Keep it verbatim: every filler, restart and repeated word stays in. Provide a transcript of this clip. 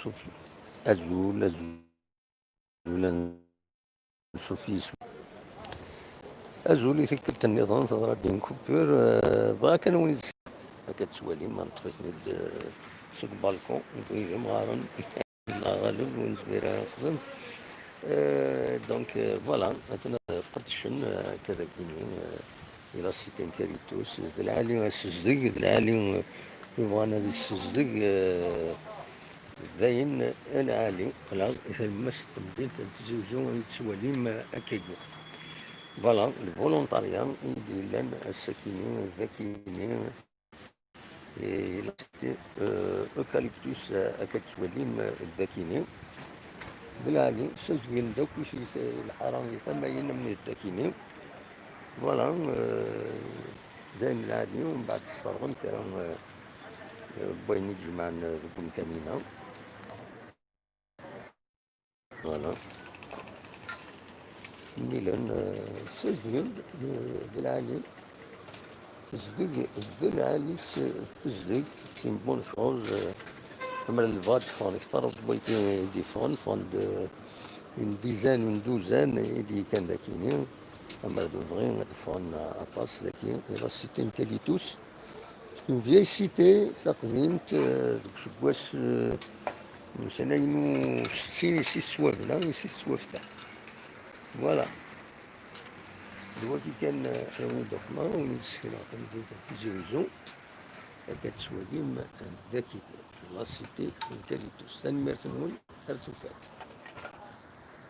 Sufi. Azul, azul, azul. Azul i tikkelt nniḍen, teḍra-d une coupure, euh, bɣiɣ kan win yis-, akka tettwalim, ma neṭṭef-iten-id, euh, seg balcon, nekni d imɣaren, neɣ ɣaleb, ur nezmir ara nexdem. Euh, donc, euh, voilà, akken ad qedcen, euh, akka d akini, euh, il a cité Kalitus, d lɛali asezdeg, d lɛali, euh, yebɣan ad yessezdeg, euh, dayen lɛali, qqleɣ i tlemmast n temdint n Tizi Uzzu i tettwalim akkagi. Voilà, le volontariat i d-yellan ass-akini, d akini, et la cité, euh, Eucalyptus, euh, akka tettwalim, euh, d akini. D lɛali, ssazedgen-d akk i t-, lḥara i tama-in am d akini. Voilà, euh, dayen lɛali, umbeɛd sserɣen kra, euh, euh, n wayen i d-jemɛen, euh, deg umkan-ina. Voilà. Nnilen, euh, ssazedgen-d, euh, d lɛali. Tezdeg, d lɛali s-, tezdeg, c'est une bonne chose, euh, amer d lbaɣ ffɣen kter n wayt i d-iffɣen, ffɣen-d, euh, une dizaine, une douzaine i d-yekkan d akini, amer d bɣi ad ffɣen aṭas daki, il a cité Kalitus. C'est une vieille cité, taqdimt, euh, deg useggas, euh, n usanayen u settin i s-tettwabna, i s-tettwafta. Voilà. D wagi kan, euh, ayen i d-uqmeɣ, win i d-sekneɣ tamdint n Tizi Uzzu, akka tettwalim, euh, daki, la cité Kalitus. Tanemmirt-nwen, ar tufat.